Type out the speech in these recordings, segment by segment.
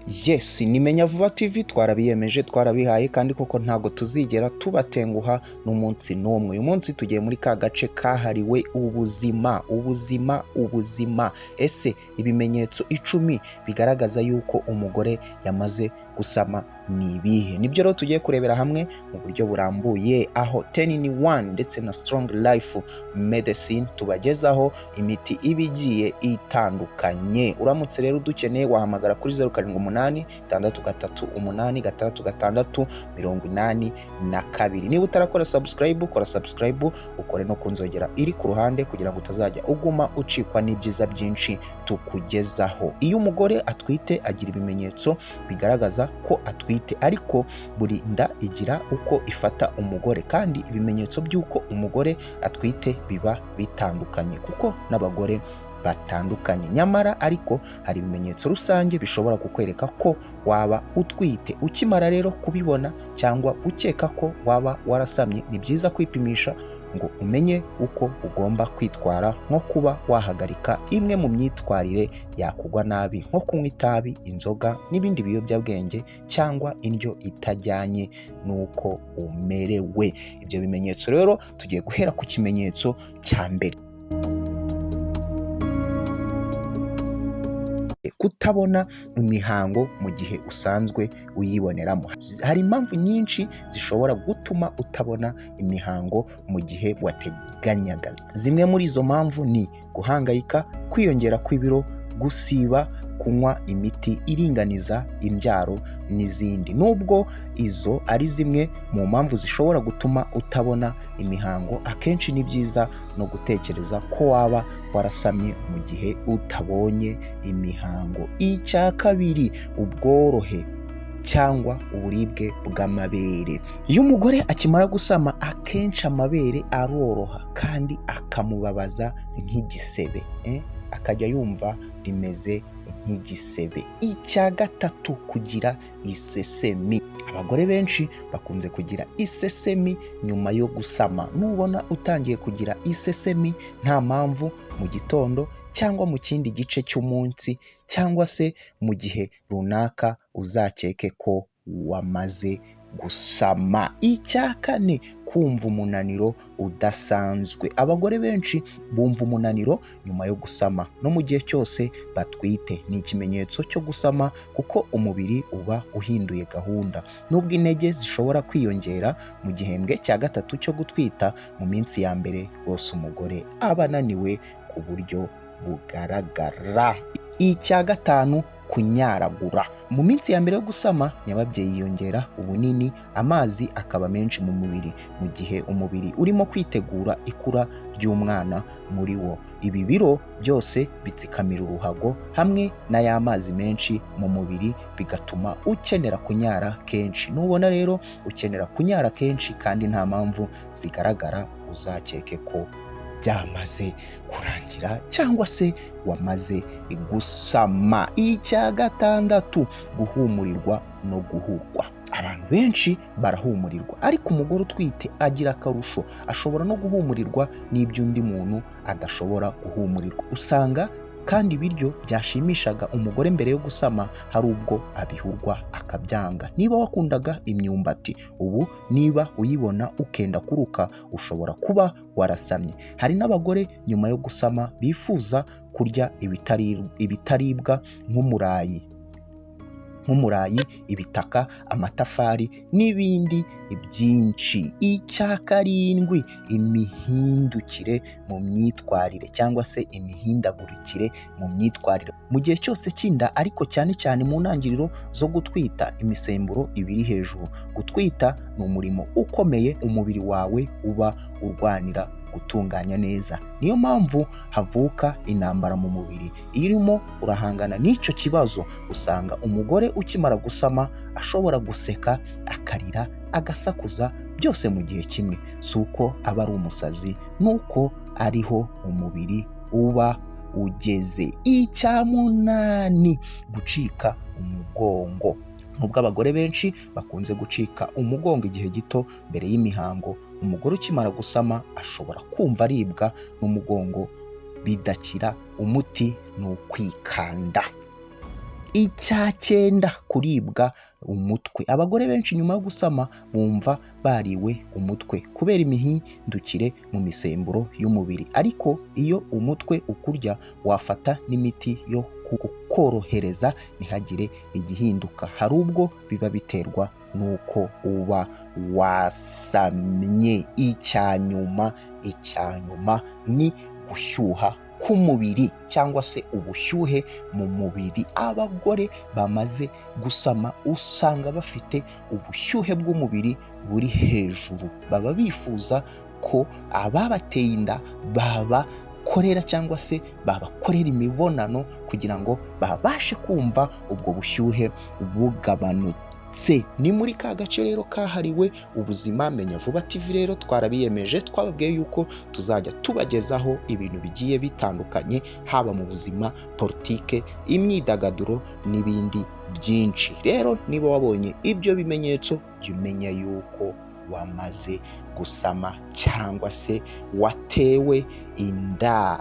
Yes, ni Menya Vuba TV, twarabiyemeje, twarabihaye, kandi koko ntabwo tuzigera tubatenguha n'umunsi n'umwe. Uyu munsi tugiye muri ka gace kahariwe ubuzima, ubuzima, ubuzima. Ese ibimenyetso 10 bigaragaza yuko umugore yamaze gusama ni ibihe? Nibyo rero tugiye kurebera hamwe mu buryo burambuye, aho 10 in 1 ndetse na Strong Life Medicine tubagezaho imiti iba igiye itandukanye. Uramutse rero udukeneye wahamagara kuri 078 638 66 82. Niba utarakora subscribe, kora subscribe, ukore no kunzogera iri ku ruhande kugira ngo utazajya uguma ucikwa n'ibyiza byinshi tukugezaho. Iyo umugore atwite agira ibimenyetso bigaragaza ko atwite, ariko buri nda igira uko ifata umugore, kandi ibimenyetso by'uko umugore atwite biba bitandukanye kuko n'abagore batandukanye. Nyamara ariko hari ibimenyetso rusange bishobora kukwereka ko waba utwite. Ukimara rero kubibona cyangwa ukeka ko waba warasamye, ni byiza kwipimisha ngo umenye uko ugomba kwitwara, nko kuba wahagarika imwe mu myitwarire yakugwa nabi, nko kunywa itabi, inzoga n'ibindi biyobyabwenge, cyangwa indyo itajyanye n'uko umerewe. Ibyo bimenyetso rero tugiye guhera ku kimenyetso cya mbere: kutabona imihango mu gihe usanzwe uyiboneramo. Hari impamvu nyinshi zishobora gutuma utabona imihango mu gihe wateganyaga. Zimwe muri izo mpamvu ni guhangayika, kwiyongera kw'ibiro, gusiba kunywa imiti iringaniza imbyaro n'izindi. Nubwo izo ari zimwe mu mpamvu zishobora gutuma utabona imihango, akenshi ni byiza no gutekereza ko waba warasamye mu gihe utabonye imihango. Icya kabiri, ubworohe cyangwa uburibwe bw'amabere. Iyo umugore akimara gusama, akenshi amabere aroroha kandi akamubabaza nk'igisebe, akajya yumva rimeze nk'igisebe. Icya gatatu, kugira isesemi. Abagore benshi bakunze kugira isesemi nyuma yo gusama. Nubona utangiye kugira isesemi nta mpamvu mu gitondo cyangwa mu kindi gice cy'umunsi cyangwa se mu gihe runaka, uzakeke ko wamaze gusama. Icya kane, kumva umunaniro udasanzwe. Abagore benshi bumva umunaniro nyuma yo gusama no mu gihe cyose batwite. Ni ikimenyetso cyo gusama kuko umubiri uba uhinduye gahunda. Nubwo intege zishobora kwiyongera mu gihembwe cya gatatu cyo gutwita, mu minsi ya mbere rwose umugore aba ananiwe ku buryo bugaragara. Icya gatanu, kunyaragura. Mu minsi ya mbere yo gusama, nyababyeyi yiyongera ubunini, amazi akaba menshi mu mubiri mu gihe umubiri urimo kwitegura ikura ry'umwana muri wo. Ibi biro byose bitsikamira uruhago hamwe n'ay'amazi menshi mu mubiri, bigatuma ukenera kunyara kenshi. Nubona rero ukenera kunyara kenshi kandi nta mpamvu zigaragara, uzakeke ko byamaze kurangira cyangwa se wamaze gusama. Icya gatandatu, guhumurirwa no guhurwa. Abantu benshi barahumurirwa, ariko umugore utwite agira akarusho, ashobora no guhumurirwa n'ibyo undi muntu adashobora guhumurirwa. Usanga kandi ibiryo byashimishaga umugore mbere yo gusama hari ubwo abihurwa akabyanga. Niba wakundaga imyumbati, ubu niba uyibona ukenda kuruka, ushobora kuba warasamye. Hari n'abagore nyuma yo gusama bifuza kurya ibitaribwa nk'umurayi, ibitaka, amatafari n'ibindi byinshi. Icya karindwi, imihindukire mu myitwarire cyangwa se imihindagurikire mu myitwarire. Mu gihe cyose cy'inda, ariko cyane cyane mu ntangiriro zo gutwita, imisemburo iba iri hejuru. Gutwita ni umurimo ukomeye umubiri wawe uba urwanira gutunganya neza. Niyo mpamvu havuka intambara mu mubiri. Iyo urimo urahangana n'icyo kibazo, usanga umugore ukimara gusama ashobora guseka, akarira, agasakuza, byose mu gihe kimwe. Si uko aba ari umusazi, nuko ariho umubiri uba ugeze. Icya munani, gucika umugongo. Nubwo abagore benshi bakunze gucika umugongo igihe gito mbere y'imihango, umugore ukimara gusama ashobora kumva aribwa n'umugongo bidakira. Umuti ni ukwikanda. Icya cyenda, kuribwa umutwe. Abagore benshi nyuma yo gusama bumva bariwe umutwe kubera imihindukire mu misemburo y'umubiri, ariko iyo umutwe ukurya wafata n'imiti yo kukorohereza ntihagire igihinduka. Hari ubwo biba biterwa n'uko uba wasamye. Icya nyuma ni gushyuha k'umubiri cyangwa se ubushyuhe mu mubiri. Abagore bamaze gusama usanga bafite ubushyuhe bw'umubiri buri hejuru, baba bifuza ko ababateye inda babakorera cyangwa se babakorera imibonano kugira ngo babashe kumva ubwo bushyuhe bugabanutse. Ni muri ka gace rero kahariwe ubuzima Menya Vuba TV. Rero twarabiyemeje, twababwiye yuko tuzajya tubagezaho ibintu bigiye bitandukanye, haba mu buzima, politike, imyidagaduro n'ibindi byinshi. Rero niba wabonye ibyo bimenyetso, jya umenya yuko wamaze gusama cyangwa se watewe inda.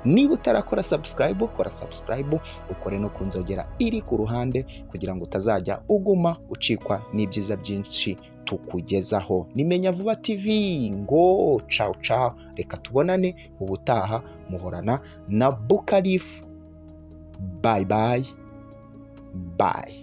Niba utarakora subscribe, kora subscribe, ukore no ku nzogera iri ku ruhande kugira ngo utazajya uguma ucikwa n'ibyiza byinshi tukugezaho. Ni Menya Vuba TV ngo cawu cawu, reka tubonane ubutaha. Muhorana na Bukarifu. Bye bye bye.